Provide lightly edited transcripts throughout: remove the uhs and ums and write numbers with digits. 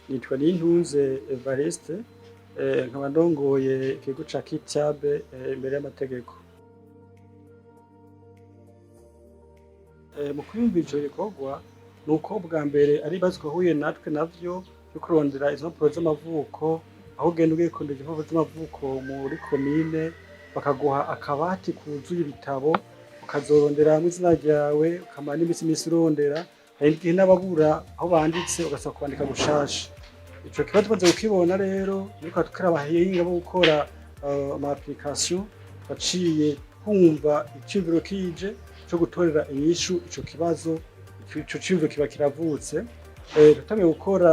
Nitwa Nintunze Evariste, nkaba ndongoye ikigo ca Kitabe imbere y'amategeko. Mu kwiyumvira ico gikorwa ni uko bwa mbere ari ibibazo twahuye natwe navyo vyo kurondera izo mpapuro z'amavuko, aho ugenda ugiye kurondera impapuro z'amavuko muri komine bakaguha akabati kuzuye ibitabo, ukazoronderamwo izina ryawe, ukamara n'imisi misi urondera. Hari igihe n'ababura aho banditse ugasaba kwandika gushasha. Ico kibazo tumaze kukibona rero, niko tukiri abahinga bo gukora ama application, twaciye twumva iciyumviro kije co gutorera inyishu ico kibazo. Ico ciyumviro kiba kiravutse. Twatanguye gukora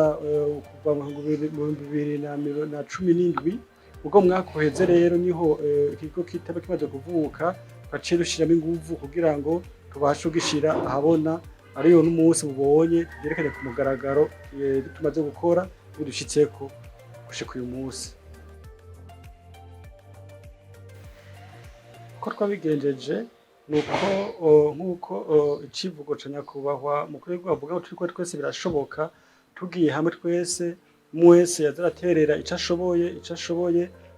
kuva mu 2017. Ubwo mu mwaka uheze rero niho ikigo kitaba kimaze kuvuka, twaciye dushiramo inguvu kugira ngo tubashe kugishira ahabona, ariyo n'umunsi mubonye tuvyerekane ku mugaragaro ivyo tumaze gukora bidushitseko gushika uyu munsi. Uko twabigenjeje nuko nkuko icivugo ca nyakubahwa mukuru w'igihugu avuga ngo turiko twese birashoboka, tugiye hamwe twese, umwe wese yaza araterera ico ashoboye,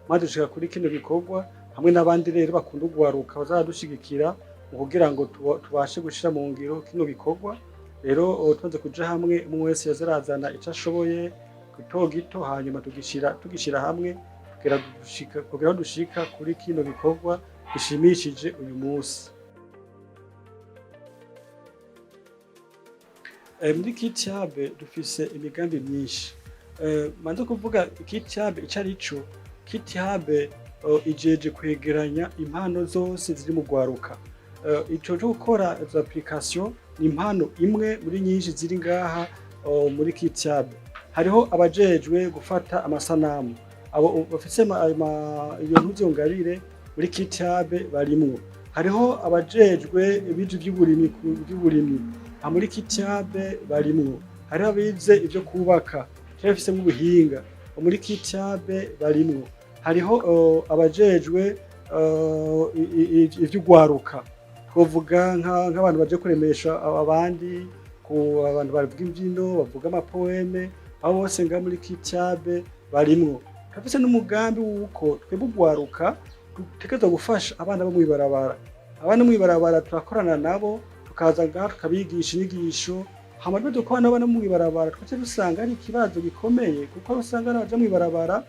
maze dushika kuri kino gikorwa hamwe n'abandi rero bakunda urwaruka bazadushigikira mu kugira ngo tubashe gushira mu ngiro kino gikorwa. Rero tumaze kuja hamwe, umwe wese yaza arazana ico ashoboye gito gito, hanyuma tugishira hamwe kugera aho dushika kuri kino gikorwa gishimishije uyu munsi. Muri Kitabe dufise imigambi myinshi. Manze kuvuga Kitabe ico arico. Kitabe ijeje kwegeranya impano zose ziri mu rwaruka. Ico co gukora izo application ni impano imwe muri nyinshi ziri ngaha muri Kitabe. Hariho abajejwe gufata amasanamu, abo bafise iyo ntuzo ngabire muri Kitabe barimwo. Hariho abajejwe ibizi vy'uburimyi muri Kitabe barimwo. Hariho abize ivyo kubaka canke bafisemwo ubuhinga muri Kitabe barimwo. Hariho abajejwe ivy'urwaruka, twovuga nk'abantu baje kuremesha abandi, ku abantu bavuga imvyino, bavuga amapoeme, abo bose ngaha muri Kitabe barimwo. Turafise n'umugambi wuko twebwe urwaruka dutegerezwa gufasha abana bo mw'ibarabara. Abana bo mw'ibarabara turakorana nabo, tukaza ngaha tukabigisha inyigisho. Hama tumaze kubona abana bo mw'ibarabara, twaca dusanga ari ikibazo gikomeye, kuko usanga ari abaja mw'ibarabara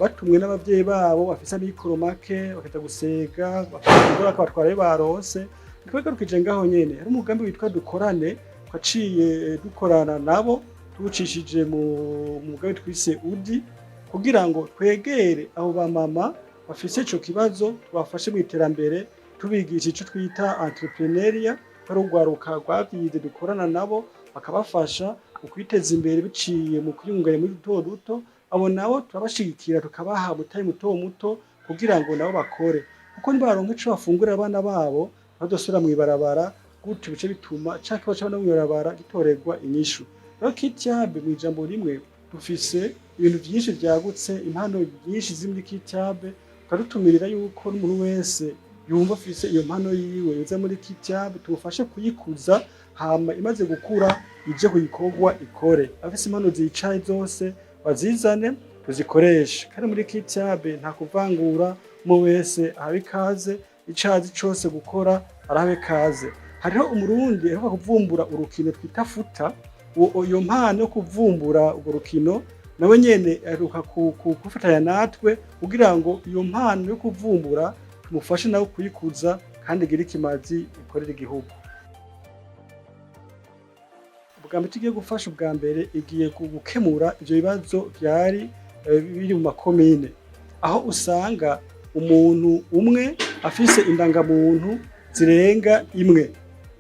batumwe n'abavyeyi babo bafise amikoro make, bakaja gusega, bakabatwara ayo baronse. Twagarukije ngaho nyene, hari umugambi witwa Dukorane, twaciye dukorana nabo tuwucishije mu mugambi twise UDI, kugira ngo twegere abo bamama bafise ico kibazo, tubafashe mw'iterambere, tubigisha ico twita entrepreneuria. Ari urwaruka rwavyize dukorana nabo, bakabafasha mu kwiteza imbere biciye mu kwiyungunganya muri duto duto. Abo nabo turabashigikira, tukabaha umutahe muto muto kugira ngo nabo bakore, kuko nibaronka ico bafungurira abana babo ntibazosubira mw'ibarabara. Gutyo bice bituma ca kibazo c'abana bo mw'ibarabara gitorerwa inyishu. Rero Kitabe mw'ijambo rimwe, dufise ibintu vyinshi vyagutse, impano nyinshi ziri muri Kitabe. Tukadutumirira yuko n'umuntu wese yumva afise iyo mpano yiwe yoza muri Kitabe, tumufashe kuyikuza, hama imaze gukura ije ku gikorwa ikore. Abafise impano zicaye zose bazizane tuzikoreshe. Kandi muri Kitabe nta kuvangura, umwe wese ahawe ikaze, ico azi cose gukora arahawe ikaze. Hariho umurundi aheruka kuvumbura urukino twita futa. Iyo mpano yo kuvumbura urwo rukino nawe nyene aheruka gufatanya natwe kugira ngo iyo mpano yo kuvumbura tumufashe nawe kuyikuza kandi igire ikimazi ikorera igihugu. Ubwa mbere tugiye gufasha, ubwa mbere igiye gukemura ivyo bibazo vyari biri mu makomine, aho usanga umuntu umwe afise indangamuntu zirenga imwe.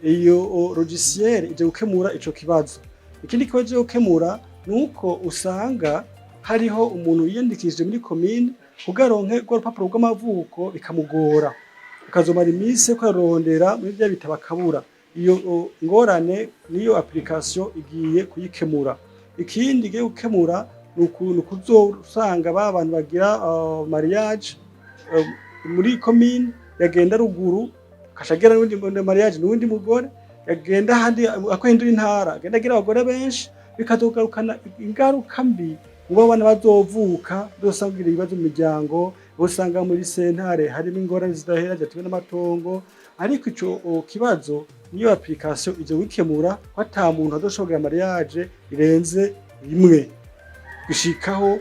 Iyo logiciel ije gukemura ico kibazo. Ikindi kibazo ije gukemura nuko usanga hariho umuntu yiyandikishije muri komine, kugira aronke rwa rupapuro rw'amavuko bikamugora, akazomara imisi ariko ararondera muri vya bitabo akabura. Iyo ngorane niyo application igiye kuyikemura. Ikindi igiye gukemura ni ukuntu kuzosanga ba bantu bagira mariage muri komine, yagenda ruguru akaca agira n'uwundi mariage n'uwundi mugore, yagenda ahandi akohindura intara, agenda agira abagore benshi. Bikazogarukana ingaruka mbi ngo abana bazovuka bazosanga ibibazo mu miryango, usanga muri sentare harimo ingorane zidahera zatewe n'amatongo. Ariko ico kibazo niyo application izo wikemura, ko ata muntu azoshobora mariage irenze rimwe gushikaho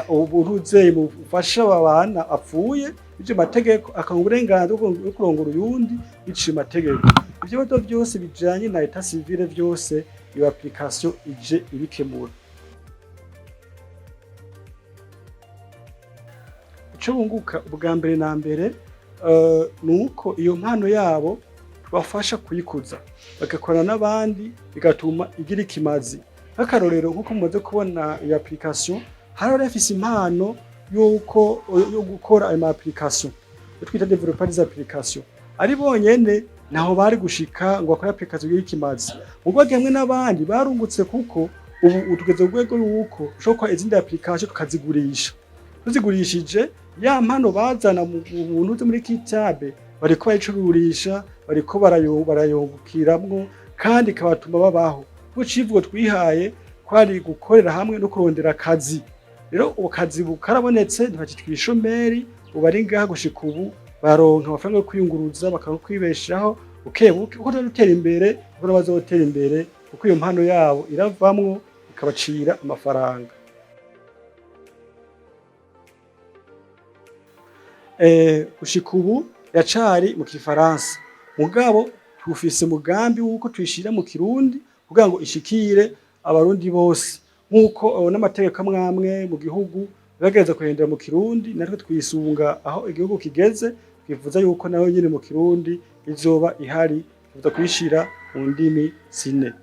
uburuze mufasha babana apfuye ivyo mategeko akanga uburenganzira bwo kurongora uyundi biciye mategeko. Ivyo bibazo byose bijanye na état civil byose iyo application ije ibikemura. Ico bunguka ubwa mbere na mbere ni uko iyo mpano yabo tubafasha kuyikuza, bagakorana n'abandi, bigatuma igira ikimazi. Nk'akarorero, nk'uko mumaze kubona iyo application, hari abafise impano yuko yo gukora ayo ma application, yo twita développeur des applications, ari bonyene naho bari gushika ngo bakore application y'ikimazi. Ubwo bagiye hamwe n'abandi barungutse, kuko ubu tugeze ku rwego yuko ushobora gukora izindi application tukazigurisha. Tuzigurishije, ya mpano bazana mu buntu zo muri Kitabe bariko bayicururisha, bariko barayungukiramwo kandi ikabatuma babaho. Kuko icivugo twihaye kwari gukorera hamwe no kurondera akazi. Rero ubu kazi bukarabonetse, ntibakitwa ibishomeri. Ubu ari ngaha gushika ubu baronka amafaranga yo kwiyunguruza, bakaronka kwibeshaho buke buke. Uko dutera imbere niko nabo bazotera imbere, kuko iyo mpano yabo iravamwo ikabacira amafaranga. Gushika ubu yacari mu kifaransa, mugabo tufise mugambi wuko tuyishira mu Kirundi kugira ngo ishikire Abarundi bose, nk'uko n'amategeko amwamwe mu gihugu bagerageza kuhindura mu Kirundi. Natwe twisunga aho igihugu kigeze, twifuza yuko nayo nyene mu Kirundi izoba ihari. Twifuza kuyishira mu ndimi zine.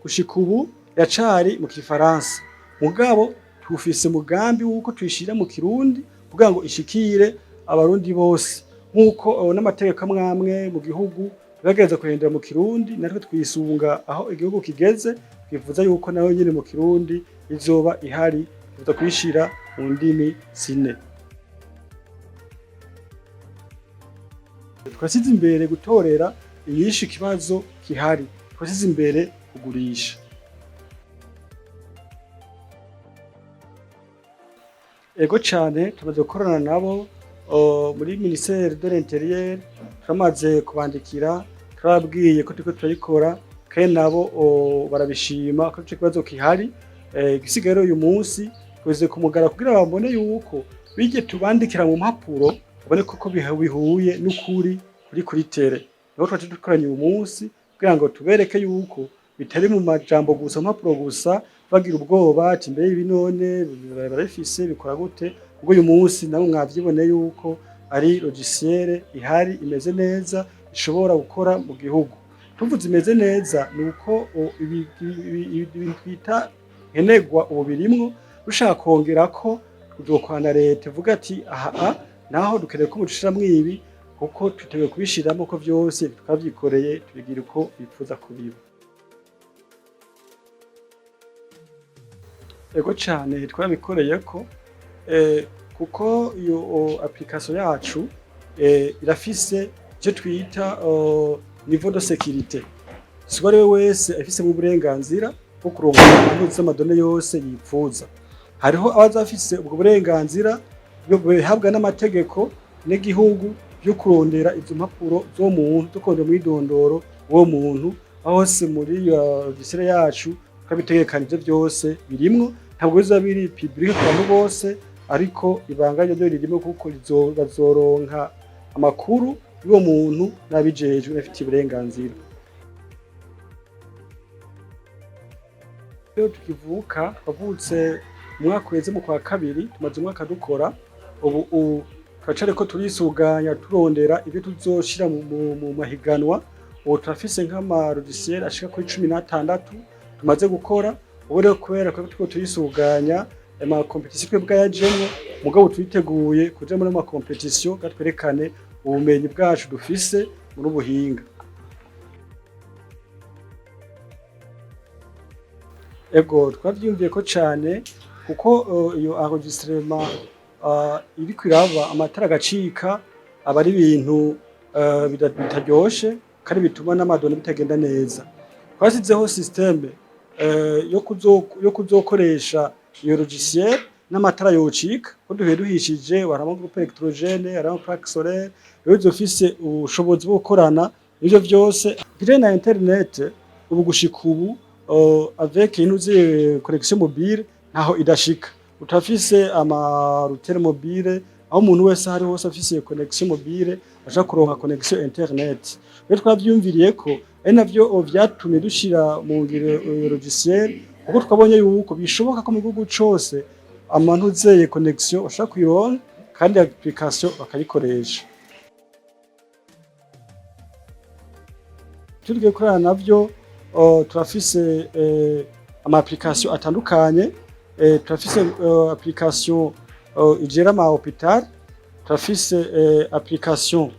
Gushika ubu yacari mu kifaransa, mugabo tufise mugambi wuko tuyishira mu Kirundi kugira ngo ishikire Abarundi bose, nk'uko n'amategeko amwamwe mu gihugu bagerageza kuhindura mu Kirundi. Natwe twisunga aho igihugu kigeze, twifuza yuko nayo nyene mu Kirundi izoba ihari. Twifuza kuyishira mu ndimi zine. Twasize imbere gutorera inyishu ikibazo gihari, twasize imbere kugurisha. Ego cane, tumaze gukorana nabo muri ministère de l'Intérieur, turamaze kubandikira, turababwiye ko turiko turayikora, kandi nabo barabishima ko ico kibazo gihari. Igisigaye rero uyu munsi tweze kumugara kugira babone yuko bige tubandikira mu mpapuro, babone koko bihuye n'ukuri kuri terrain. Niho twaje dukoranye uyu munsi kugira ngo tubereke yuko bitari mu majambo gusa, mu mpapuro gusa, bagira ubwoba ati: "Mbe ibi none barabifise, bikora gute?" Ubwo uyu munsi namwe mwavyiboneye yuko ari logiciel ihari, imeze neza, ishobora gukora mu gihugu. Tuvuze imeze neza ni uko ibintu twita nkenerwa ubu birimwo. Dushaka kongerako, tuzokorana leta ivuga ati: "Aha naho dukeneye ko mudushiramwo ibi," kuko twiteguye kubishiramwo, ko vyose twavyikoreye, tubigira uko bipfuza kubiba. Ego cane, twarabikoreyeko, kuko iyo application yacu irafise icyo twita niveau de sécurité. Si uwo wese afisemwo uburenganzira bwo kuronka amantuzi z'ama données yose yipfuza. Hariho abaza bafise ubwo burenganzira bihabwa n'amategeko n'igihugu vyo kurondera izo mpapuro z'uwo muntu, zo kurondera umwidondoro w'uwo muntu. Aho hose muri iyo logiciel yacu twabitegekanije, vyose birimwo. Ntabwo bizoba biri public ku bantu bose, ariko ibanga ryo ririmo, kuko bazoronka amakuru y'uwo muntu n'abijejwe n'abifitiye uburenganzira. Rero tukivuka, twavutse umwaka uheze mu kwa kabiri, tumaze umwaka dukora. Ubu turacariko turisuganya, turondera ivyo tuzoshira mu mahiganwa. Ubu turafise nk'ama logiciel ashika kuri 16 tumaze gukora. Ubu rero kubera ko turiko turisuganya, ama compétition twebwe yajemwo, mugabo twiteguye kuja muri ama compétition kugira twerekane ubumenyi bwacu dufise muri ubuhinga. Ego, twavyiyumviyeko cane, kuko iyo enregistrement iriko iraba, amatara agacika, aba ari ibintu. bitaryoshe kandi bituma n'ama données bitagenda neza. Twasizeho système yo kuzokoresha iyo logiciel n'amatara yocika, ko duhuye duhishije, hari ama groupe électrogène, hari ama plaque solaire. Rero izofise ubushobozi bwo gukorana ivyo vyose bijanye na internet. Ubu gushika ubu, avec inuze connexion mobile, ntaho idashika. Utafise ama routeur mobile, aho umuntu wese ahari hose afise iyo connexion mobile ashaka kuronka connexion internet. Rero twavyumviriye ko ari navyo vyatumye dushira mu ngiro iyo logiciel, kuko twabonye yuko bishoboka ko mu gihugu cose amantuzeye connexion bashaka kuyironka kandi application bakayikoresha. Tugiye gukorana navyo, turafise ama application atandukanye. Turafise application igera ama hôpital, turafise application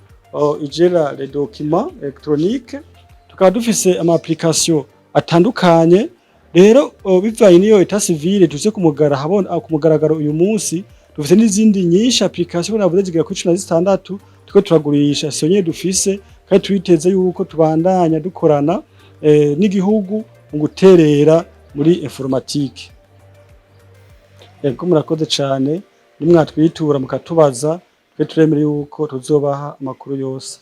igera les documents électroniques, tukaba dufise ama application atandukanye. Rero bivanye n'iyo état civil tuze ku mugaragaro uyu munsi, dufise n'izindi nyinshi application navuze zigera kuri 16 turiko turagurisha. Siyo nyene dufise, kandi turiteze yuko tubandanya dukorana n'igihugu mu guterera muri informatique. Ego, murakoze cane. Nimwatwitura mukatubaza, twe turemere yuko tuzobaha amakuru yose.